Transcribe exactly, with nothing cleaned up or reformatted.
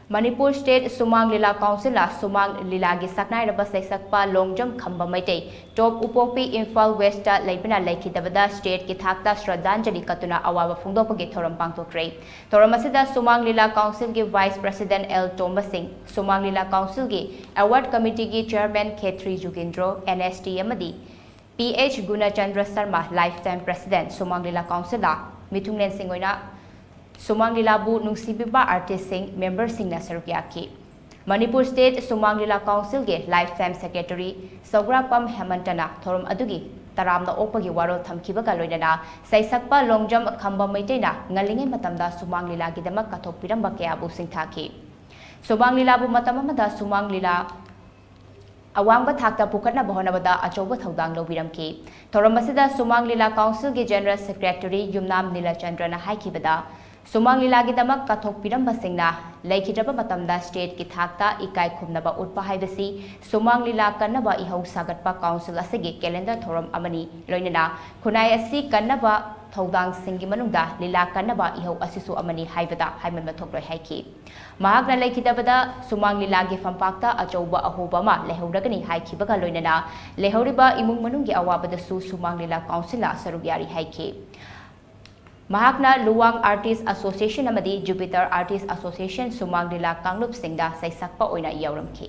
Manipur state ꯁꯨꯃꯥꯡ ꯂꯤꯂꯥ ꯀꯥꯎꯟꯁꯤꯜꯅ ꯁꯨꯃꯥꯡ ꯂꯤꯂꯥꯒꯤ ꯁꯛꯅꯥꯏꯔꯕ ꯁꯩꯁꯛꯄ ꯂꯣꯡꯖꯝ ꯈꯝꯕ ꯃꯩꯇꯩ, ꯇꯣꯞ ꯎꯄꯣꯛꯄꯤ, ꯏꯝꯐꯥꯜ ꯋꯦꯁꯇ ꯂꯩꯕꯅ ꯂꯩꯈꯤꯗꯕꯗ ꯁ꯭ꯇꯦꯠꯀꯤ ꯊꯥꯛꯇ ꯁ꯭ꯔꯗꯥꯟꯖꯂꯤ ꯀꯠꯇꯨꯅ ꯑꯋꯥꯕ ꯐꯣꯡꯗꯣꯛꯄꯒꯤ ꯊꯧꯔꯝ ꯄꯥꯡꯊꯣꯛꯈ꯭ꯔꯦ꯫ ꯊꯧꯔꯝ ꯑꯁꯤꯗ ꯁꯨꯃꯥꯡ ꯂꯤꯂꯥ ꯀꯥꯎꯟꯁꯤꯜꯒꯤ ꯚꯥꯏꯁ ꯄ꯭ꯔꯁꯤꯗꯦꯟꯠ ꯑꯦꯜ ꯇꯣꯝꯕ ꯁꯤꯡ, ꯁꯨꯃꯥꯡ ꯂꯤꯂꯥ ꯀꯥꯎꯟꯁꯤꯜꯒꯤ ꯑꯦꯋꯥꯔꯗ ꯀꯃꯤꯇꯤꯒꯤ ꯆꯦꯌꯔꯃꯦꯟ ꯈꯦꯇ꯭ꯔꯤ ꯖꯨꯒꯤꯟꯗ꯭ꯔꯣ, ꯑꯦꯟ ꯑꯦꯁ ꯇꯤ ꯑꯃꯗꯤ P H Gunachandra Sharma, lifetime president, Sumang Lila ꯀꯥꯎꯟꯁꯤꯜꯗ ꯃꯤꯊꯨꯡꯂꯦꯟꯁꯤꯡ ꯑꯣꯏꯅ ꯁꯨꯃꯥꯡ ꯂꯤꯂꯥꯕꯨ ꯅꯨꯡꯁꯤꯕꯤꯕ ꯑꯥꯔꯇꯤꯁꯁꯤꯡ, ꯃꯦꯝꯕꯔꯁꯤꯡꯅ ꯁꯔꯨꯛ ꯌꯥꯈꯤ꯫ ꯃꯅꯤꯄꯨꯔ ꯁ꯭ꯇꯦꯠ ꯁꯨꯃꯥꯡ ꯂꯤꯂꯥ ꯀꯥꯎꯟꯁꯤꯜꯒꯤ ꯂꯥꯏꯐ ꯇꯥꯏꯝ ꯁꯦꯀ꯭ꯔꯦꯇꯔꯤ ꯁꯧꯒ꯭ꯔꯥꯛꯄꯝ ꯍꯦꯃꯟꯇꯅ ꯊꯧꯔꯝ ꯑꯗꯨꯒꯤ ꯇꯔꯥꯝꯅ ꯑꯣꯛꯄꯒꯤ ꯋꯥꯔꯣꯜ ꯊꯝꯈꯤꯕꯒ ꯂꯣꯏꯅꯅ ꯁꯩꯁꯛꯄ ꯂꯣꯡꯖꯝ ꯈꯝꯕ ꯃꯩꯇꯩꯅ ꯉꯜꯂꯤꯉꯩ ꯃꯇꯝꯗ ꯁꯨꯃꯥꯡ ꯂꯤꯂꯥꯒꯤꯗꯃꯛ ꯀꯠꯊꯣꯛꯄꯤꯔꯝꯕ ꯀꯌꯥꯕꯨ ꯁꯤꯡꯊꯥꯈꯤ꯫ ꯁꯨꯃꯥꯡ ꯂꯤꯂꯥꯕꯨ ꯃꯇꯝ ꯑꯃꯗ ꯁꯨꯃꯥꯡ ꯂꯤꯂꯥ ꯑꯋꯥꯡꯕ ꯊꯥꯛꯇ ꯄꯨꯈꯠꯅꯕ ꯍꯣꯠꯅꯕꯗ ꯑꯆꯧꯕ ꯊꯧꯗꯥꯡ ꯂꯧꯕꯤꯔꯝꯈꯤ꯫ ꯊꯧꯔꯝ ꯑꯁꯤꯗ ꯁꯨꯃꯥꯡ ꯂꯤꯂꯥ ꯀꯥꯎꯟꯁꯤꯜꯒꯤ ꯖꯦꯅꯔꯦꯜ ꯁꯦꯀ꯭ꯔꯦꯇꯔꯤ ꯌꯨꯝꯅꯥꯝ ꯅꯤꯂꯆꯟꯗ꯭ꯔꯅ ꯍꯥꯏꯈꯤꯕꯗ, ꯁꯨꯃꯥꯡ ꯂꯤꯂꯥꯒꯤꯗꯃꯛ ꯀꯠꯊꯣꯛꯄꯤꯔꯝꯕꯁꯤꯡꯅ ꯂꯩꯈꯤꯗ꯭ꯔꯕ ꯃꯇꯝꯗ ꯁ꯭ꯇꯦꯠꯀꯤ ꯊꯥꯛꯇ ꯏꯀꯥꯏ ꯈꯨꯝꯅꯕ ꯎꯠꯄ ꯍꯥꯏꯕꯁꯤ ꯁꯨꯃꯥꯡ ꯂꯤꯂꯥ ꯀꯟꯅꯕ ꯏꯍꯧ ꯁꯥꯒꯠꯄ ꯀꯥꯎꯟꯁꯤꯜ ꯑꯁꯤꯒꯤ ꯀꯦꯂꯦꯟꯗꯔ ꯊꯧꯔꯝ ꯑꯃꯅꯤ꯫ ꯂꯣꯏꯅꯅ ꯈꯨꯟꯅꯥꯏ ꯑꯁꯤ ꯀꯟꯅꯕ ꯊꯧꯗꯥꯡꯁꯤꯡꯒꯤ ꯃꯅꯨꯡꯗ ꯂꯤꯂꯥ ꯀꯟꯅꯕ ꯏꯍꯧ ꯑꯁꯤꯁꯨ ꯑꯃꯅꯤ ꯍꯥꯏꯕꯗ ꯍꯥꯏꯃꯟꯕ ꯊꯣꯛꯂꯣꯏ ꯍꯥꯏꯈꯤ꯫ ꯃꯍꯥꯛꯅ ꯂꯩꯈꯤꯗꯕꯗ ꯁꯨꯃꯥꯡ ꯂꯤꯂꯥꯒꯤ ꯐꯝꯄꯥꯛꯇ ꯑꯆꯧꯕ ꯑꯍꯣꯕ ꯑꯃ ꯂꯩꯍꯧꯔꯒꯅꯤ ꯍꯥꯏꯈꯤꯕꯒ ꯂꯣꯏꯅꯅ ꯂꯩꯍꯧꯔꯤꯕ ꯏꯃꯨꯡ ꯃꯅꯨꯡꯒꯤ ꯑꯋꯥꯕꯗꯁꯨ ꯁꯨꯃꯥꯡ ꯂꯤꯂꯥ ꯀꯥꯎꯟꯁꯤꯜꯅ ꯁꯔꯨꯛ ꯌꯥꯔꯤ ꯍꯥꯏꯈꯤ꯫ ꯃꯍꯥꯛꯅ ꯂꯨꯋꯥꯡ ꯑꯥꯔꯇꯤꯁ ꯑꯦꯁꯣꯁꯤꯌꯦꯁꯟ ꯑꯃꯗꯤ ꯖꯨꯄꯤꯇꯔ ꯑꯥꯔꯇꯤꯁ ꯑꯦꯁꯣꯁꯤꯌꯦꯁꯟ ꯁꯨꯃꯥꯡ ꯂꯤꯂꯥ ꯀꯥꯡꯂꯨꯞꯁꯤꯡꯗ ꯁꯩꯁꯛꯄ ꯑꯣꯏꯅ ꯌꯥꯎꯔꯝꯈꯤ꯫